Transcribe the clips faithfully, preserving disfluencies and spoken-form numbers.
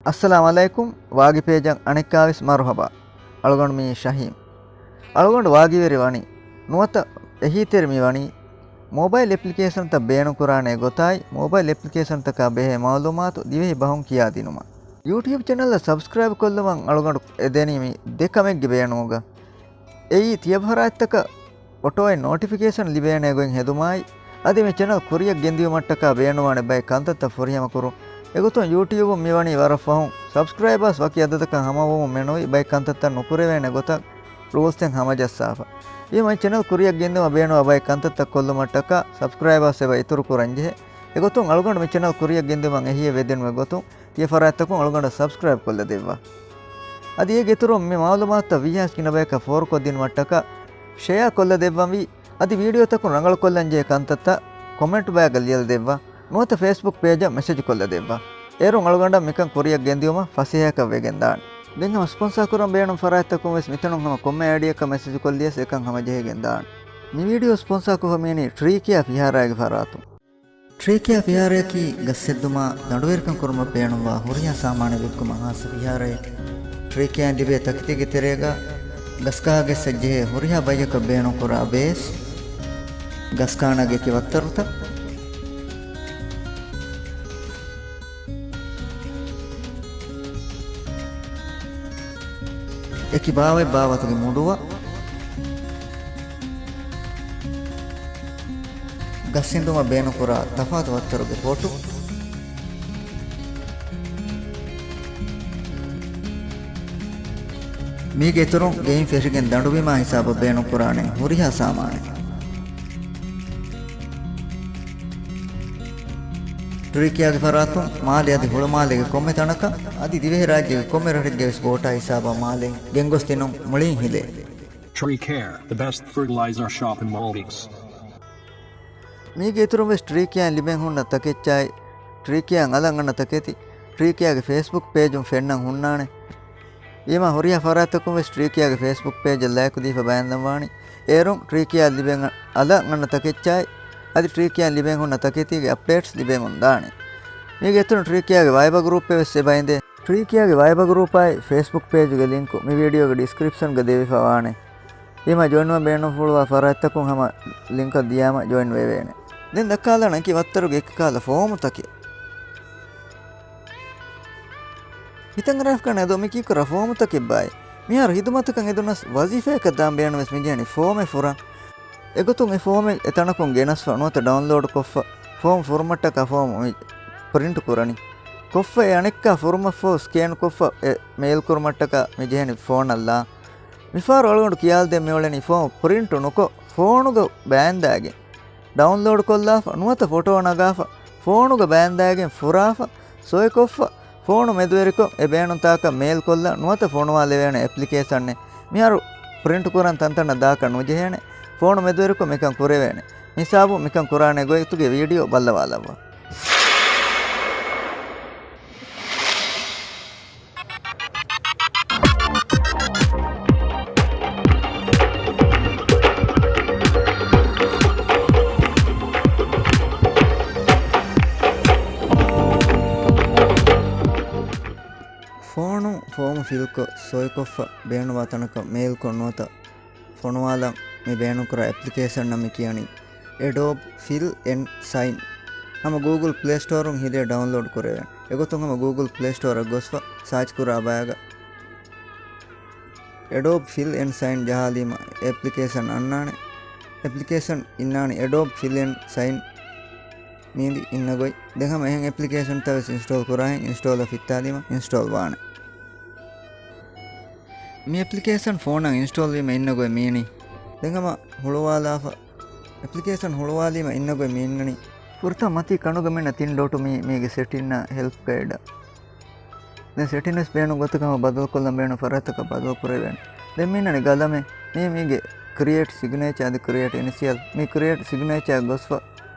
އައްސަލާމް ޢަލައިކުމް. ވާގި ޕޭޖަށް އަނެއްކާވެސް މަރުޙަބާ. އަޅުގަނޑު މީ ޝަހީމް. އަޅުގަނޑު ވާގިވެރި ވަނީ ނުވަތަ އެހީތެރި މި ވަނީ މޯބައިލް އެޕްލިކޭޝަންތައް ބޭނުންކުރާނޭ ގޮތާއި، މޯބައިލް އެޕްލިކޭޝަންތަކާ ބެހޭ މަޢުލޫމާތު ދިވެހި ބަހުން ކިޔާދިނުމަށް. ޔޫޓިއުބް ޗެނަލްއަށް ސަބްސްކްރައިބް ކޮށްލުމަށް އަޅުގަނޑު އެދެނީ މި ދެ ކަމެއްގެ ބޭނުމުގަ. އެއީ ތިޔަބަހަރާތްތަކަށް އޮޓޯއިން ނޯޓިފިކޭޝަން ލިބޭނޭ ގޮތް ހެދުމާއި، އަދި މި ޗެނަލް ކުރިއަށް ގެންދިއުމަށްޓަކާ ބޭނުންވާނެ ބައެއް ކަންތައްތައް ފުރިހަމަކުރުން. އެގޮތުން ޔޫޓިއުބުން މިވަނީ ވަރަށް ފަހުން. ސަބްސްކްރައިބާސް ވަކި އަދަދަކަށް ހަމަވަމުން މެނުވީ ބައެއް ކަންތައްތައް ނުކުރެވޭނެ ގޮތަށް ރޫލްސްއެއް ހަމަޖައްސާފަ. އެހެންވެ ޗެނަލް ކުރިއަށް ގެންދިއުމަށް ބޭނުންވާ ބައެއް ކަންތައްތައް ކޮށްލުމަށްޓަކާ ސަބްސްކްރައިބާސް އެބަ އިތުރު ކުރަންޖެހޭ. އެގޮތުން އަޅުގަނޑު މި ޗެނަލް ކުރިއަށް ގެންދިއުމަށް އެހީއެއް ވެދެންވެ ގޮތުން ތިޔަ ފަރާތްތަކުން އަޅުގަނޑަށް ސަބްސްކްރައިބް ކޮށްލަދެއްވާ. އަދި އޭގެ އިތުރުން މި މަޢުލޫމާތުތައް ވީހާވެސް ގިނަ ބަޔަކަށް ފޯރުކޮށްދިނުމަށްޓަކާ ޝެއާ ކޮށްލަދެއްވަންވީ. އަދި ވީޑިއޯތަކުން ރަނގަޅުކޮށްލަންޖެހޭ ކަންތައްތައް ކޮމެންޓް ބަޔަކަށް ލިޔަލަދެއްވާ. ނުވަތަ ފޭސްބުކް ޕޭޖަށް މެސެޖް ކޮށްލަދެއްވާ. އޭރުން އަޅުގަނޑަށް މިކަން ކުރިއަށް ގެންދިއުމަށް ފަސޭހަކަށް ވެގެންދާނެ. ދެން ހަމަ ސްޕޮންސާ ކުރަން ބޭނުން ފަރާތްތަކުން ވެސް މިތަނުން ހަމަ ކޮންމެ އައިޑިއަކަށް މެސެޖް ކޮށްލިޔަސް އެކަން ހަމަޖެހިގެންދާނެ. މި ވީޑިއޯ ސްޕޮންސާ ކޮށްފަ މީނީ ޓްރީކެއާ ފިހާރާގެ ފަރާތުން. ޓްރީކެއާ ފިހާރަޔަކީ ގަސް ހެއްދުމާ ދަނޑުވެރިކަން ކުރުމަށް ބޭނުންވާ ހުރިހާ ސާމާނެއް ވިއްކުމަށް ހާއްސަ ފިހާރައެއް. ޓްރީކެއާއިން ލިބޭ ތަކެތީގެ ތެރޭގަ ގަސްކާ ގެއްސަށް ޖެހޭ ހުރިހާ ބައްޔަކަށް ބޭނުންކުރާ ބޭސް، ގަސްކާނާގެ އެކި ވައްތަރުތައް، އެކި ބާވަތް ބާވަތުގެ މުޑުވަ، ގަސް ހިނދުމަށް ބޭނުންކުރާ ތަފާތު ވައްތަރުގެ ޕޮޓު. މީގެ އިތުރުން ގެއިން ފެށިގެން ދަނޑުބިމާ ހިސާބަށް ބޭނުންކުރާނެ ހުރިހާ ސާމާނެއް. ޓުރިކިޔާގެ ފަރާތުން މާލެ އަދި ހުޅުމާލޭގެ ކޮންމެ ތަނަކަށް އަދި ދިވެހިރާއްޖޭގެ ކޮންމެ ރަށެއްގެ ވެސް ބޯޓާ ހިސާބަށް މާލެ ގެންގޮސްދިނުން މުޅީން ހިލޭ. Tricare, the best fertilizer shop in Maldives. މީގެ އިތުރުން ވެސް ޓްރީކިޔާއިން ލިބެން ހުންނަ ތަކެއްޗާއި، ޓްރީކިޔާއިން އަލަށް އަންނަ ތަކެތި، ޓްރީކިޔާގެ ފޭސްބުކް ޕޭޖުން ފެންނަން ހުންނާނެ. އީމާ ހުރިހާ ފަރާތްތަކުން ވެސް ޓްރީކިޔާގެ ފޭސްބުކް ޕޭޖަށް ލައިކު ދީފަ ބައިންދަން ވާނީ. އޭރުން ޓްރީކިޔާ ލިބެން އަލަށް އަންނަ ތަކެއްޗާއި، އަދި ޓްރީކިޔާއިން ލިބެން ހުންނަ ތަކެތީގެ އަޕްޑޭޓްސް ލިބެމުން ދާނެ. މީގެ އިތުރުން ޓްރީކިޔާގެ ވައިބަ ގްރޫޕެއް ވެސް އެބަ އިނދޭ. ޓްރީކިޔާގެ ވައިބަ ގްރޫޕާއި ފޭސްބުކް ޕޭޖުގެ ލިންކު މި ވީޑިއޯގެ ޑިސްކްރިޕްޝަންގަ ދެވިފަ ވާނެ. އީމާ ޖޮއިންވާން ބޭނުންފުޅުވާ ފަރާތްތަކުން ހަމަ ލިންކަށް ދިޔާމަ ޖޮއިން ވެވޭނެ. ދެން ދައްކާލާނަން އެކި ވައްތަރުގެ އެކި ކާލަ ފޯމުތަކެއް. ހިތަށް އަރާފަ ކަން އެދޯ މި ކީކުރާ ފޯމުތަކެއްބާއޭ. މިހާރު ހިދުމަތަކަށް އެދުނަސް ވަޒީފާއަކަށް ދާން ބޭނުންވެސް މިޖެހެނީ ފޯމެއް ފުރަން. އެގޮތުން އެ ފޯމެއް އެ ތަނަކުން ގެނަސްފަ ނުވަތަ ޑައުންލޯޑް ކޮށްފަ، ފޯމް ފުރުމަށްޓަކާ ފޯމް މި ޕްރިންޓް ކުރަނީ. ކޮށްފަ އެ އަނެއްކާ ފުރުމަށްފަހު ސްކޭން ކޮށްފަ އެ މެއިލް ކުރުމަށްޓަކާ މި ޖެހެނީ ފޯނަށްލާ. މިފަހަރު އަޅުގަނޑު ކިޔާލަދޭން މިއުޅެނީ ފޯމް ޕްރިންޓް ނުކޮށް، ފޯނުގަ ބައިންދާގެން، ޑައުންލޯޑް ކޮށްލާފަ، ނުވަތަ ފޮޓޯ ނަގާފަ، ފޯނުގަ ބައިންދާގެން ފުރާފަ، ސޮއިކޮށްފަ، ފޯނު މެދުވެރިކޮށް އެ ބޭނުންތާކަށް މެއިލް ކޮށްލާ، ނުވަތަ ފޮނުވާލެވޭނެ އެޕްލިކޭޝަނެއް. މިހާރު ޕްރިންޓް ކުރަން ތަންތަނަށް ދާކަށް ނުޖެހޭނެ. ފޯނު މެދުވެރިކޮށް މިކަން ކުރެވޭނެ. މިހިސާބުން މިކަން ކުރާނެ ގޮތުގެ ވީޑިއޯ ބައްލަވާލައްވާ. ފޯނު ފޯމު ފިލްކޮށް، ސޮއިކޮށްފަ ބޭނުންވާ ތަނަކަށް މެއިލްކޮށް ނުވަތަ ފޮނުވާލަން މި ބޭނުންކުރާ އެޕްލިކޭޝަނަށް މި ކިޔަނީ އެޑޯބް ފިލް އެންޑް ސައިން. ހަމަ ގޫގުލް ޕްލޭ ސްޓޯރުން ހިލޭ ޑައުންލޯޑް ކުރެވޭނެ. އެގޮތުން ހަމަ ގޫގުލް ޕްލޭ ސްޓޯރަށް ގޮސްފަ ސާޗް ކުރާ ބަޔަކަށް އެޑޯބް ފިލް އެންޑް ސައިން ޖަހާލީމަ އެޕްލިކޭޝަން އަންނާނެ. އެޕްލިކޭޝަން އިންނާނީ އެޑޯބް ފިލް އެންޑް ސައިން މީން އިންނަ ގޮތް. ދެން ހަމަ އެހެން އެޕްލިކޭޝަންތައް ވެސް އިންސްޓޯލް ކުރާހެން އިންސްޓޯލަށް ފިއްތާލީމަ އިންސްޓޯލް ވާނެ. މި އެޕްލިކޭޝަން ފޯނަށް އިންސްޓޯލް ވީމަ އިންނަ ގޮތް މީނީ. ދެން ހަމަ ހުޅުވާލާފަ، އެޕްލިކޭޝަން ހުޅުވާލީމަ އިންނަ ގޮތް މި އިންނަނީ. ފުރަތަމަ މަތީ ކަނޑުގަ މިންނަ ތިން ޑޮޓު މީ، މީގެ ސެޓިންއާ ހެލްޕް ގައިޑާ. ދެން ސެޓިން ވެސް ބޭނުން ގޮތަކަށް ހަމަ ބަދަލުކޮށްލަން ބޭނުން ފަރާތްތަކަށް ބަދަލު ކުރެވޭނެ. ދެން މިންނަނީ ގަލަމެއް. މީ މީގެ ކްރިއޭޓް ސިގްނޭޗާ އަދި ކްރިއޭޓް އިނިޝިއަލް. މި ކްރިއޭޓް ސިގްނޭޗާ ގޮސްފަ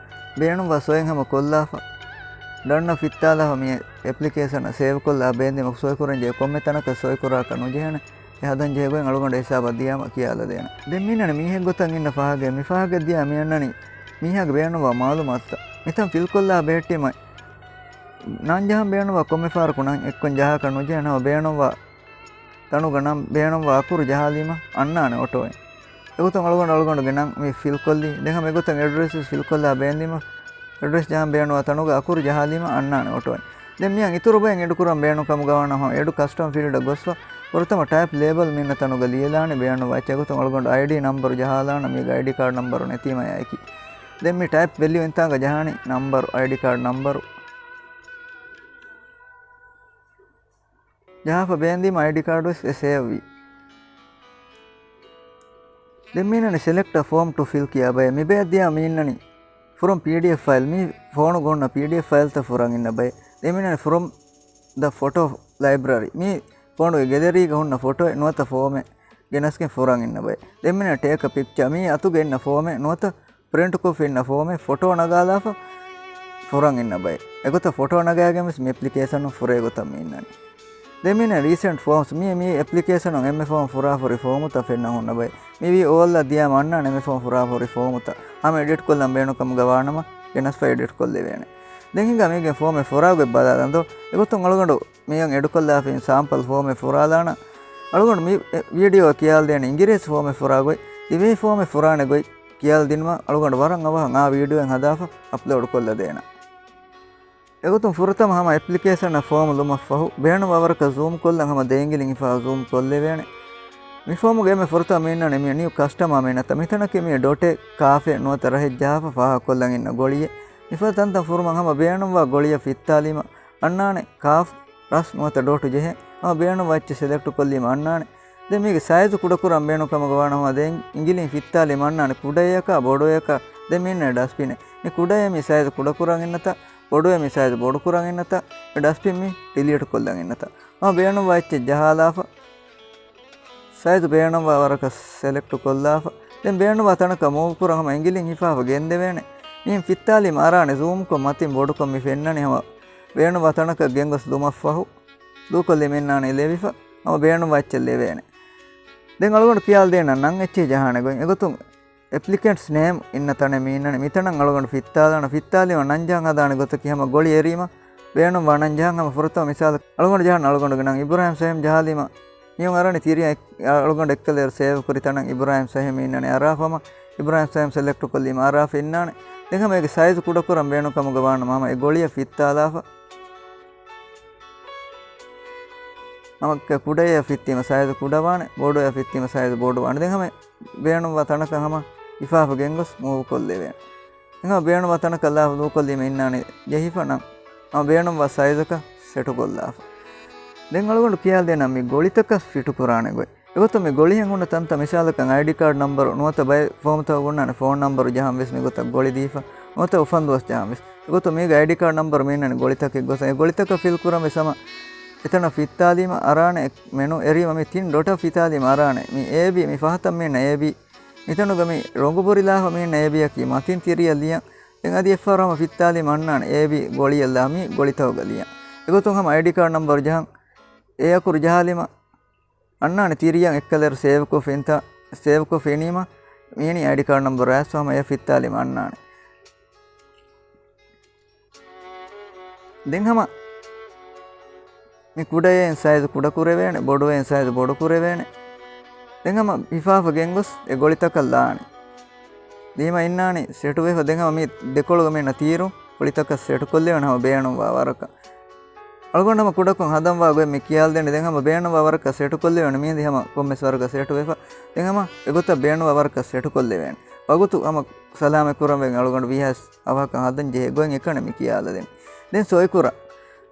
ބޭނުންވާ ސޮއެއް ހަމަ ކޮށްލާފަ، ޑަންއަށް ފިއްތާލާފަ މި އެޕްލިކޭޝަނަށް ސޭވްކޮށްލާ ބޭންދީމަ ސޮއިކުރަންޖެހޭ ކޮންމެ ތަނަކަށް ސޮއިކުރާކަށް ނުޖެހޭނެ. އެ ހަދަންޖެހޭ ގޮތް އަޅުގަނޑު ހިސާބަށް ދިޔާމަ ކިޔާލަދޭނެ. ދެން މިންނަނީ މީހެއް ގޮތަށް އިންނަ ފަހަގެ، މި ފަހަގެ ދިޔާ މިއަންނަނީ މީހާގެ ބޭނުންވާ މައުލޫމާތުތައް. މިތަން ފިލްކޮށްލާ ބެހެއްޓީމަ ނަން ޖަހަން ބޭނުންވާ ކޮންމެ ފަހަރަކު ނަން އެއްކޮށް ޖަހާކަށް ނުޖެހޭނެ ހަމަ ބޭނުންވާ ތަނުގަ ނަން ބޭނުންވާ އަކުރު ޖަހާލީމަ އަންނާނެ އޮޓޯއިން. އެގޮތުން އަޅުގަނޑު އަޅުގަނޑުގެ ނަން މި ފިލްކޮށްލީ. ދެން ހަމަ އެގޮތަށް އެޑްރެސް ވެސް ފިލްކޮށްލާ ބޭންދީމަ އެޑްރެސް ޖަހަން ބޭނުންވާ ތަނުގަ އަކުރު ޖަހާލީމަ އަންނާނެ އޮޓޯއިން. ދެން މިއަށް އިތުރު ބައެއް އެޑުކުރަން ބޭނުން ކަމުގަ ވާނަމަ އެޑު ކަސްޓަމް ފީލްޑަށް ގޮސްފަ ފުރަތަމަ ޓައިޕް ލޭބަލް މިންނަ ތަނުގަ ލިޔެލާނެ ބޭނުންވާ އެއްޗެއް. އެގޮތުން އަޅުގަނޑު އައިޑީ ނަންބަރު ޖަހާލާނަ މީގަ އައިޑީ ކާޑް ނަންބަރު ނެތީމަޔާއެކީ. ދެން މި ޓައިޕް ވެލިއު އިންތާނގަ ޖަހާނީ ނަންބަރު، އައިޑީ ކާޑް ނަންބަރު. ޖަހާފަ ބޭންދީމަ އައިޑީ ކާޑު ވެސް އެ ސޭވް ވީ. ދެން މީނަނީ ސެލެކްޓް އަ ފޯމް ޓު ފިލް ކިޔާ ބައެއް. މި ބައެއް ދިޔަ މީނަނީ ފްރޮމް ޕީޑީއެފް ފައިލް. މީ ފޯނުގަ ހުންނަ ޕީޑީއެފް ފައިލްތައް ފުރަން އިންނަ ބައެއް. ދެން މީނަނީ ފްރޮމް ދަ ފޮޓޯ ލައިބްރަރީ. މީ ފޯނުގެ ގެލަރީގަ ހުންނަ ފޮޓޯއެއް ނުވަތަ ފޯމެއް ގެނަސްގެން ފުރަން އިންނަ ބައެއް. ދެން މީނަނީ ޓޭކް އަ ޕިކްޗާ. މީ އަތުގަ އިންނަ ފޯމެއް ނުވަތަ ޕްރިންޓްކޮށްފަ އިންނަ ފޯމެއް ފޮޓޯ ނަގާލާފަ ފުރަން އިންނަ ބައެއް. އެގޮތަށް ފޮޓޯ ނަގާގެން ވެސް މި އެޕްލިކޭޝަނުން ފުރޭ ގޮތަށް މި އިންނަނީ. ދެން މީނަ ރީސެންޓް ފޯމްސް. މި، މި އެޕްލިކޭޝަނުން އެންމެ ފޯމް ފުރާފަ ހުރި ފޯމުތައް ފެންނަން ހުންނަ ބައެއް. މި ވީ އޯލްއަށް ދިޔާމަ އަންނާނެ އެންމެ ފޯމް ފުރާފަ ހުރި ފޯމުތައް. ހަމަ އެޑިޓް ކޮށްލަން ބޭނުން ކަމުގަ ވާނަމަ ގެނަސްފަ އެޑިޓް ކޮށްލެވޭނެ. ދެން ހިނގާ މީގެ ފޯމެއް ފުރާގޮތް ބަލާލަން ދޯ. އެގޮތުން އަޅުގަނޑު މިއަށް އެޑުކޮށްލާފައި ސާމްޕަލް ފޯމެއް ފުރާލާނަ. އަޅުގަނޑު މި ވީޑިއޯ ކިޔާލަދޭނެ އިނގިރޭސި ފޯމެއް ފުރާ ގޮތް، ދިވެހި ފޯމެއް ފުރާނެ ގޮތް ކިޔާލަދިނުމަށް އަޅުގަނޑު ވަރަށް އަވަހަށް އާ ވީޑިއޯއެއް ހަދާފަ އަޕްލޯޑް ކޮށްލަދޭނަ. އެގޮތުން ފުރަތަމަ ހަމަ އެޕްލިކޭޝަނަށް ފޯމު ލުމަށްފަހު ބޭނުންވާ ވަރަކަށް ޒޫމް ކޮށްލަން ހަމަ ދެ އިނގިލިން ހިފާ ޒޫމް ކޮށްލެވޭނެ. މި ފޯމުގެ އެންމެ ފުރަތަމަ މި އިންނަނީ މި ނިއު ކަސްޓަމާ މި އިންނަތަން. މިތަނަކީ މި ޑޮޓެއް ކާފެއް ނުވަތަ ރަހެއް ޖަހާފަ ފާހަގަކޮށްލަން އިންނަ ގޮޅިއެއް. މިފަދަ ތަންތަން ފުރުމަށް ހަމަ ބޭނުންވާ ގޮޅިއަށް ފިއްތާލީމަ އަންނާނެ ކާފް ރަސް ނުވަތަ ޑޮޓު ޖެހޭ. ހަމަ ބޭނުންވާ އެއްޗެއް ސެލެކްޓު ކޮށްލީމަ އަންނާނެ. ދެން މީގެ ސައިޒު ކުޑަކުރަން ބޭނުން ކަމުގަ ވާނަމަ ދެން އިނގިލިން ފިއްތާލީމަ އަންނާނެ ކުޑައެއަކާ ބޮޑުއެއަކާ. ދެން މި އިންނަ ޑަސްބިނެއް. މި ކުޑައެއް މި ސައިޒު ކުޑަކުރަން އިންނަތަ، ބޮޑުއެއް މި ސައިޒު ބޮޑުކުރަން އިންނަތަ، މި ޑަސްބިން މި ޑިލީޓު ކޮށްލަން އިންނަތަ. ހަމަ ބޭނުންވާ އެއްޗެއް ޖަހާލާފަ، ސައިޒު ބޭނުންވާ ވަރަކަށް ސެލެކްޓު ކޮށްލާފަ، ދެން ބޭނުންވާ ތަނަކަށް މޫވް ކުރަން ހަމަ އިނގިލިން ހިފާފަ ގެންދެވޭނެ. މިއިން ފިއްތާލީމަ އަރާނެ ޒޫމްކޮށް މަތިން ބޮޑުކޮށް މި ފެންނަނީ ހަމަ ބޭނުންވާ ތަނަކަށް ގެންގޮސް ލުމަށްފަހު ދޫކޮށްލީމަ އިންނާނެ ލެވިފަ ހަމަ ބޭނުންވާ އެއްޗެއް ލެވޭނެ. ދެން އަޅުގަނޑު ކިޔާލަދޭނަން ނަން އެއްޗެއް ޖަހާނެ ގޮތް. އެގޮތުން އެޕްލިކެންޓްސް ނޭމް އިންނަ ތަނެއް މި އިންނަނީ. މިތަނަށް އަޅުގަނޑު ފިއްތާލާނަ. ފިއްތާލީމަ ނަން ޖަހަން ހަދާނެ ގޮތަކީ ހަމަ ގޮޅި އެރީމަ ބޭނުންވާ ނަން ޖަހަން. ހަމަ ފުރަތަމަ މިސާލަކަށް އަޅުގަނޑު ޖަހަން އަޅުގަނޑުގެ ނަން އިބްރާހިމް ސަހެމް ޖަހާލީމަ މިއޮން އަރަނި ތިރިއަށް އެއް-، އަޅުގަނޑު އެއްކަލަ އިރު ސޭވް ކުރި ތަނަށް އިބްރާހިމް ސަހެމް އިންނަނީ އަރާފަ. ހަމަ އިބްރާހިމް ސަހެމް ސެލެކްޓު ކޮށްލީމަ އަރާފަ އިންނާނެ. ދެން ހަމަ އޭގެ ސައިޒު ކުޑަކުރަން ބޭނުން ކަމުގަ ވާނަމަ ހަމަ އެ ގޮޅިއަށް ފިއްތާލާފަ. ހަމަ ކުޑައެއް ފިއްތީމަ ސައިޒު ކުޑަވާނެ، ބޮޑުއެއް ފިއްތީމަ ސައިޒު ބޮޑުވާނެ. ދެން ހަމަ ބޭނުންވާ ތަނަކަށް ހަމަ ހިފާފަ ގެންގޮސް މޫވް ކޮށްލެވޭނެ. ދެން ހަމަ ބޭނުންވާ ތަނަކަށް ލާފަ ދޫކޮށްލީމަ އިންނާނެ ޖެހިފަ ނަން. ހަމަ ބޭނުންވާ ސައިޒަކަށް ސެޓުކޮށްލާފަ. ދެން އަޅުގަނޑު ކިޔާލަދޭނަން މި ގޮޅިތަކަށް ފިޓުކުރާނެ ގޮތް. އެގޮތުން މި ގޮޅިއެއް ހުންނަ ތަންތަން މިސާލަކަށް އައިޑީ ކާޑް ނަންބަރު ނުވަތަ ބައެއް ފޯމްތަކުގަ ހުންނާނެ ފޯން ނަންބަރު ޖަހަން ވެސް މިގޮތަށް ގޮޅި ދީފަ ނުވަތަ އުފަންދުވަސް ޖަހަން ވެސް. އެގޮތުން މީގަ އައިޑީ ކާޑް ނަންބަރު މި އިންނަނީ ގޮޅިތަކެއް ގޮތަށް. އެ ގޮޅިތަކަށް ފިލް ކުރަން ވެސް ހަމަ އެތަނަށް ފިއްތާލީމަ އަރާނެ އެ މެނޫ އެރީމަ މި ތިން ޑޮޓަށް ފިތާލީމަ އަރާނެ މި އޭބީ. މި ފަހަތަށް މި އިންނަ އޭބީ. މިތަނުގަ މި ރޮނގު ބުރިލާފަ މި އިންނަ އޭބީއަކީ މަތިން ތިރިއަށް ލިޔަން. ދެން އަދި އެއްފަހަރު ހަމަ ފިއްތާލީމަ އަންނާނެ އޭބީ ގޮޅިއަށްލާ މި ގޮޅިތަކުގަ ލިޔަން. އެގޮތުން ހަމަ އައިޑީ ކާޑް ނަންބަރު ޖަހަން އޭ އަކުރު ޖަހާލީމަ އަންނާނެ ތިރިއަށް އެއްކަލަ އިރު ސޭވްކޮށްފަ އިންތާ، ސޭވްކޮށްފަ އިނީމަ މިއިނީ އައިޑީ ކާޑް ނަންބަރު އައިސްފަ ހަމަ އެ ފިއްތާލީމަ އަންނާނެ. ދެން ހަމަ މި ކުޑައެއް ސައިޒު ކުޑަކުރެވޭނެ، ބޮޑުއެއް ސައިޒު ބޮޑުކުރެވޭނެ. ދެން ހަމަ ހިފާފަ ގެންގޮސް އެ ގޮޅިތަކަށް ލާނެ. ލީމަ އިންނާނީ ސެޓުވެފަ. ދެން ހަމަ މި ދެކޮޅުގަ މި އިންނަ ތީރު ގޮޅިތަކަށް ސެޓުކޮށްލެވޭނެ ހަމަ ބޭނުންވާ ވަރަކަށް. އަޅުގަނޑު ހަމަ ކުޑަކޮށް ހަދަންވާ ގޮތް މި ކިޔާލަދޭނެ. ދެން ހަމަ ބޭނުންވާ ވަރަކަށް ސެޓުކޮށްލެވޭނެ. މިހިނދި ހަމަ ކޮންމެސް ވަރަކަށް ސެޓުވެފަ. ދެން ހަމަ އެގޮތަށް ބޭނުންވާ ވަރަކަށް ސެޓުކޮށްލެވޭނެ. ވަގުތު ހަމަ ސަލާމަތް ކުރަން ވެގެން އަޅުގަނޑު ވީހާވެސް އަވަހަކަށް ހަދަން ޖެހޭ ގޮތް އެކަނި މި ކިޔާލަދޭނެ. ދެން ސޮއިކުރަން.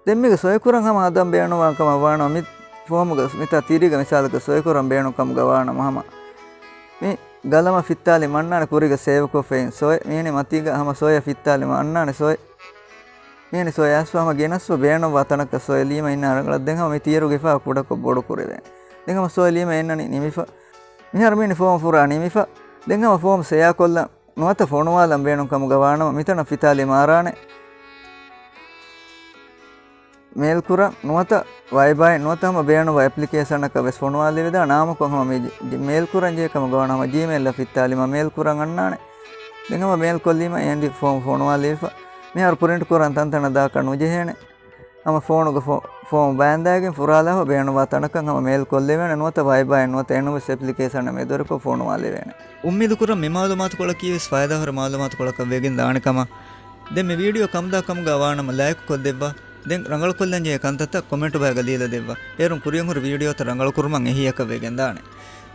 ދެން މީގަ ސޮއިކުރަން ހަމަ ހަދަން ބޭނުންވާ ކަމަށް ވާނަމަ މި ފޯމުގަ މިތާ ތިރީގަ މިސާލަކަށް ސޮއިކުރަން ބޭނުން ކަމުގަ ވާނަމަ ހަމަ މި ގަލަމަށް ފިއްތާލި މަންނާނެ ކުރީގަ ސޭވްކޮށްފައި ސޮއި. މީނި މަތީގަ ހަމަ ސޮއިއަށް ފިއްތާލި މަންނާނެ ސޮއި. މީނި ސޮއި އައިސްފަ ހަމަ ގެނަސްފަ ބޭނުންވާ ތަނަކަށް ސޮއި ލީމަ އިންނަ ރަނގަޅަށް ދެން ހަމަ މި ތިޔަރުގެ ފާ ކުޑަކޮށް ބޮޑު ކުރެވޭނެ. ދެން ހަމަ ސޮއި ލީމަ އިންނަނީ ނިމިފަ. މިހާރު މީނި ފޯމް ފުރާ ނިމިފަ. ދެން ހަމަ ފޯމް ސެޔާކޮށްލަން ނުވަތަ ފޮނުވާލަން ބޭނުން ކަމުގަ ވާނަމަ މިތަނަށް ފިތާލި މާރާނެ. މޭލް ކުރަން ނުވަތަ ވައިބާއި ނުވަތަ ހަމަ ބޭނުންވާ އެޕްލިކޭޝަނަކަށް ވެސް ފޮނުވާލެވިދާނެ. ނާމުކޮށް ހަމަ މި ޖި-، ޖި-، މޭލް ކުރަން ޖެހޭ ކަމަށް ގަވާނަ ހަމަ ޖީމޭލްއަށް ފިއްތާލީމަ މޭލް ކުރަން އަންނާނެ. ދެން ހަމަ މޭލް ކޮށްލީމަ އެހެން ފޯމް ފޮނުވާލެވިފަ. މިހާރު ޕްރިންޓް ކުރަން ތަންތަނަށް ދާކަށް ނުޖެހޭނެ. ހަމަ ފޯނުގެ ފޯ-، ފޯމު ބާންދާގެން ފުރާލާފަ ބޭނުންވާ ތަނަކަށް ހަމަ މޭލް ކޮށްލެވޭނެ، ނުވަތަ ވައިބާއެއް ނުވަތަ އެނޫންވެސް އެޕްލިކޭޝަން މެދުވެރިކޮށް ފޮނުވާލެވޭނެ. އުއްމީދުކުރަން މި މައުލޫމާތުކޮޅަކީވެސް ފައިދާހުރި މައުލޫމާތުކޮޅަކަށް ވެގެން ދާނެ ކަމަށް. ދެން މި ވީޑިއޯ ކަމުދާ ކަމުގަ ވާނަމަ ލައިކު ކޮށްދެއްވާ. ދެން ރަނގަޅުކޮށްލަންޖެހޭ ކަންތައްތައް ކޮމެންޓު ބަޔަކަށް ލިޔެލަދެއްވާ. އޭރުން ކުރިއަށް ހުރި ވީޑިއޯތައް ރަނގަޅުކުރުމަށް އެހީއަކަށް ވެގެންދާނެ.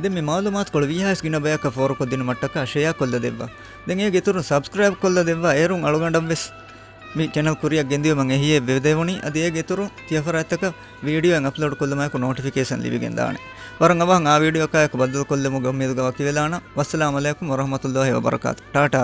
ދެން މި މައުލޫމާތުކޮޅު ވީހާވެސް ގިނަ ބަޔަކަށް ފޯރުކޮށްދިނުމަށްޓަކާ ޝެއާކޮށްލަދެއްވާ. ދެން އޭގެ އިތުރުން ސަބްސްކްރައިބް ކޮށްލަދެއްވާ. އޭރުން އަޅުގަނޑަށްވެސް މި ޗެނަލް ކުރިއަށް ގެންދިޔުމަށް އެހީއެއް ވެދެވުނީ. އަދި އޭގެ އިތުރުން ތިޔަފަރާތްތަކަށް ވީޑިއޯއެއް އަޕްލޯޑް ކޮށްލުމާއެކު ނޯޓިފިކޭޝަން ލިބިގެންދާނެ. ވަރަށް އަވަހަށް އާ ވީޑިއޯއަކާއެކު ބައްދަލުކޮށްލުމުގެ އުއްމީދުގަ ވަކިވެލާނަން. ވައްސަލާމް ޢަލައިކުމް ވަރަޙްމަތުﷲ ވަބަރަކާތު. ޓާޓާ.